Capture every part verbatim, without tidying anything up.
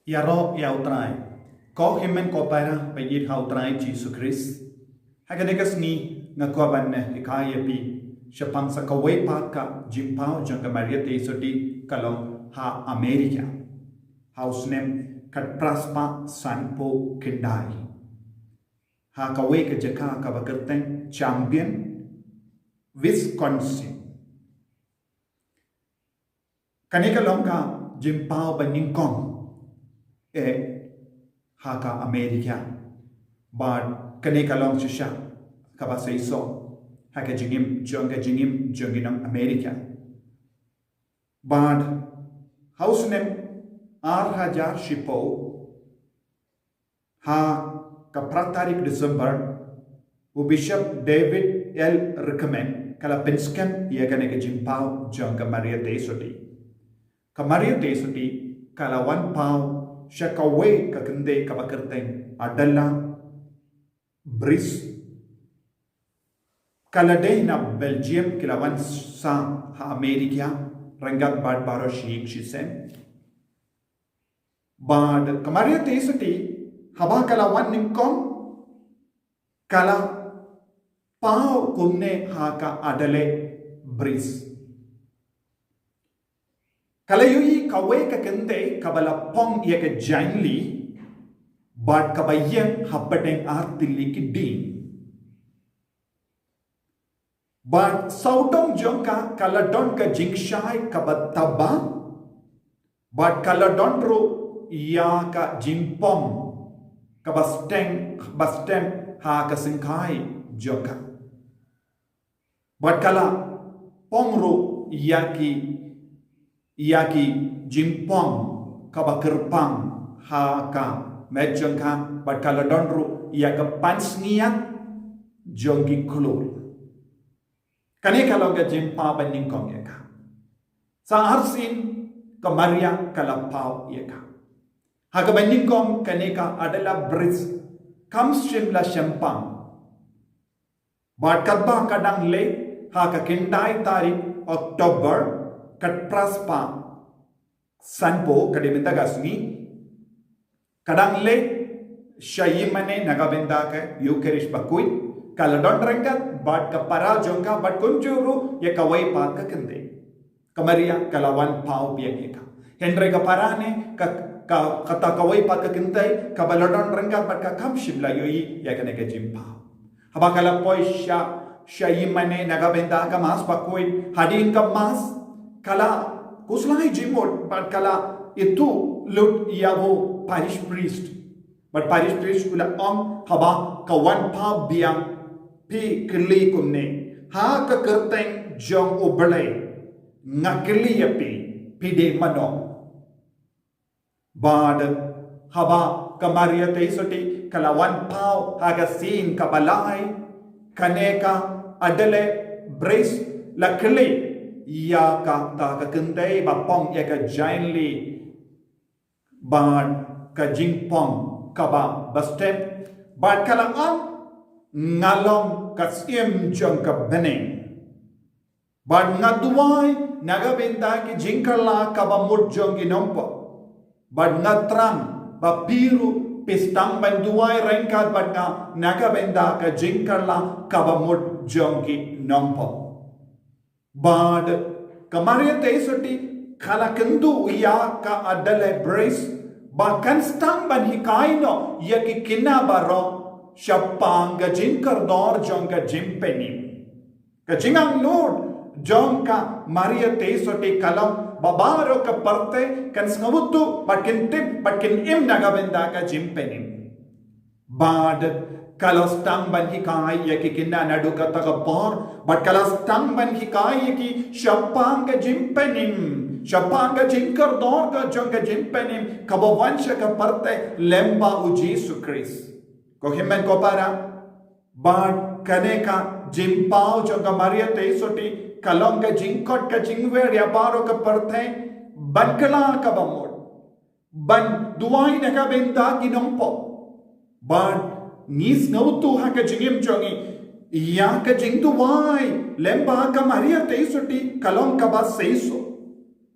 Ïaroh ïa U Trai. Ko hynmen ko para ba ïeit ha U Trai Jisu Khrist. Ha kane ka sngi nga kwah ban hikai ïa phi shaphang sa kawei pat ka jingpaw jong ka Maria Theisotti ka long ha America. Ha u snem khatphra spah sanphew khyndai. Ha kawei ka jaka kaba kyrteng Champion, Wisconsin. Kane ka long ka jingpaw ba nyngkong eh ha ka America. Bad kane ka long shisha kaba seisoh ha ka jingim jong ka jingim jong ki nong America. Bad ha u snem ar hajar shiphew, ha ka phra tarik December, u Bishop David L. Rickman ka la pynskhem ïa kane ka jingpaw jong ka Maria Theisotti. Ka Maria Theisotti ka la wan paw sha kawei ka kynthei kaba kyrteng Adela Bris. Ka la dei na Belgium, ki la wan sa ha America ryngkat bad baroh shi ïing shi sem. Bad ka Maria Theisotti haba ka la wan nyngkong ka la paw kumne ha ka Adela Bris. Ka la ïohi kawei ka kynthei kaba la phong ïa ka jaiñli bad kaba ïeng hapdeng ar tylli ki dieng. Bad sawdong jong ka ka la don ka jingshai kaba taba, bad ka la don ruh ïa ka jingpom kaba steng, ba stem ha ka syngkai jong ka. Bad ka la pom ruh ïa ki, ïa ki jingpom kaba kyrpang ha ka met jong ka, bad ka la don ruh ïa ka pansngiat jong ki khlur. Kane ka long ka jingpaw ba nyngkong ïa ka. Sa arsien ka Maria ka la paw ïa ka. Ha kaba nyngkong kane ka Adela Bris kam shym la shempang. Bad katba ka dang leit ha ka khyndai tarik October khatphra spah sanphew, ka dei mynta ka sngi, ka dang leit sha ïingmane na ka bynta ka Eucharist bakhuid, ka la don ryngkat bad ka para jong ka bad kumjuh ruh ïa kawei pat ka kynthei. Ka Maria ka la wan paw biang ïa ka. Hynrei ka para ne ka, ka, kata kawei pat ka kynthei kaba la don ryngkat bad ka kam shym la ïohi ïa kane ka jingpaw. Haba ka la poi sha, sha ïingmane na ka bynta ka Mass bakhuid, hadien ka Mass ka la khuslai jingmut bad ka la ïathuh lut ïa u parish priest. Bad parish priest u la ong, haba ka wan paw biang, phi kylli kumne, ha ka kyrteng jong U Blei nga kylli ïa phi, phi dei mano? Bad haba ka Maria Theisotti ka la wan paw ha ka sien kaba lai, kane ka Adela Bris la kylli ïa kata ka kynthei ba phong ïa ka jaiñli bad ka jingpom kaba ba stem, bad ka la ong, nga long ka syiem jong ka bneng. Bad nga duwai na ka bynta ki jingkylla kaba mut jong ki nongpop. Bad nga thrang ba phi ruh phi sdang ban duwai ryngkat bad nga na ka bynta ka jingkylla kaba mut jong ki nongpop. Bad ka Maria Theisotti ka la kyntu ïa ka Adela Bris ba kan sdang ban hikai noh ïa ki khynnah baroh shaphang ka jingkordor jong ka jingpynim. Ka jingangnud jong ka Maria Theisotti ka long ba baroh ka pyrthei kan sngewthuh bad kin tip bad kin im na ka bynta ka jingpynim. Bad ka la sdang ban hikai ïa ki khynnah naduh kata ka por, bad ka la sdang ban hikai ïa ki shaphang ka jingpynim, shaphang ka jingkordor ka jong ka jingpynim kaba wan sha ka pyrthei lem bad U Jisu Khrist. Ko hynmen ko para, bad kane ka jingpaw jong ka Maria Theisotti ka long ka jingkhot ka jingwer ïa baroh ka pyrthei ban kylla kaba mut, ban duwai na ka bynta ki nongpop. Bad ngi sngewthuh ha ka jingim jong ngi ïa ka jingduwai lem bad ka Maria Theisotti ka long kaba seisoh.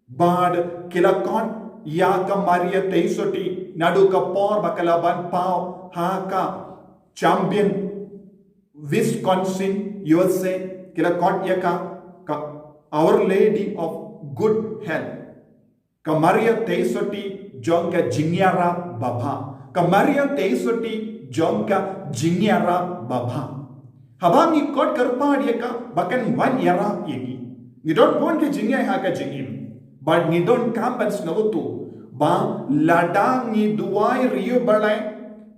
Bad ki la khot ïa ka Maria Theisotti Naduh ka por ba ka la ban paw ha ka Champion, Wisconsin, U S A, ki la khot ïa ka ka Our Lady of Good Health. Ka Maria Theisotti jong ka jingïarap babha. Ka Maria Theisotti jong ka jingïarap babha. Haba ngi khot kyrpad ïa ka ba kan wan ïarap ïa ngi, ngi don bun ki jingïaid ha ka jingim. Bad ngi donkam ban sngewthuh ba lada ngi duwai ïa u Blei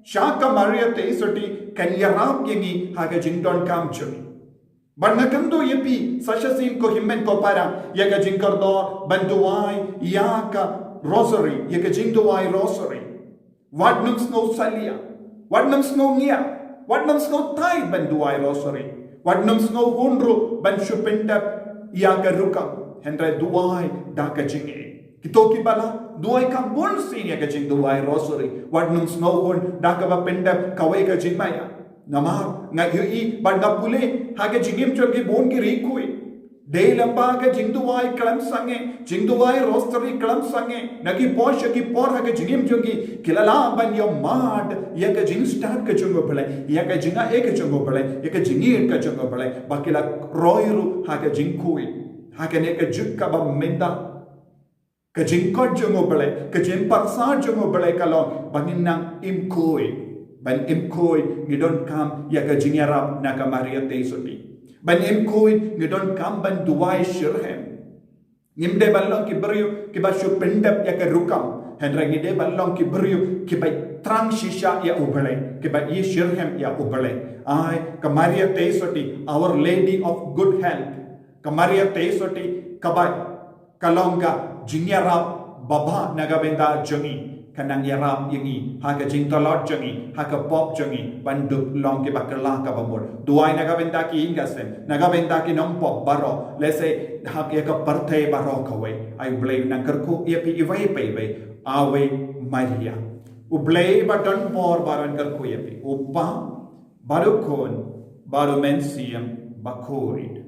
sha ka Maria Theisotti, kan ïarap ïa ngi ha ka jingdonkam jong ngi. Bad nga kyntu ïa phi sa shisien, ko hynmen ko para, ïa ka jingkordor ban duwai ïa ka Rosary, ïa ka jingduwai Rosary. Wat nym sngew salia, wat nym sngew ngiah, wat nym sngew tied ban duwai Rosary, wat nym sngew hun ruh ban shu pyndep ïa ka rukam, hynrei duwai da ka jingïeit. Kito kiba la duwai kam bun sien ïa ka jingduwai Rosary, wat nym sngew hun da kaba pyndep kawei ka jingmaïa. Namar nga ïohi bad nga pule ha ka jingim jong ki bun ki riewkhuid, dei lyngba ka jingduwai khlem sangeh, jingduwai Rosary khlem sangeh, na ki por sha ki por ha ka jingim jong ki, ki la lah ban ïohmad ïa ka jingstad ka jong u Blei, ïa ka jingaiei ka jong u Blei, ïa ka jingïeit ka jong u Blei, ba ki la roi ruh ha ka jingkhuid. Ha kane ka juk kaba mynta, ka jingkhot jong u Blei, ka jingpyrshah jong u Blei ka long ba ngin nang im khuid. Ban im khuid ngi donkam ïa ka jingïarap na ka Maria Theisotti. Ban im khuid ngi donkam ban duwai shitrhem. Ngim dei ban long ki briew kiba shu pyndep ïa ka rukam, hynrei ngi dei ban long ki briew kiba thrang shisha ïa u Blei, kiba ïeit shitrhem ïa u Blei. Ai, ka Maria Theisotti, Our Lady of Good Health. Ka Maria Theisotti kaba ka long ka jingïarap babha na ka bynta jong ngi, ka nang ïarap ïa ngi ha ka jingtlot jong ngi, ha ka pop jong ngi, ban dup long kiba kylla kaba mut. Duwai na ka bynta ki ïing ki sem, na ka bynta ki nongpop baroh, lehse ha ïa ka pyrthei baroh kawei. Ai, u Blei u nang kyrkhu ïa phi iwei pa iwei. Ave Maria. U Blei ba don bor ba un kyrkhu ïa phi, u Kpa, bad u Khun, bad u Mynsiem Bakhuid.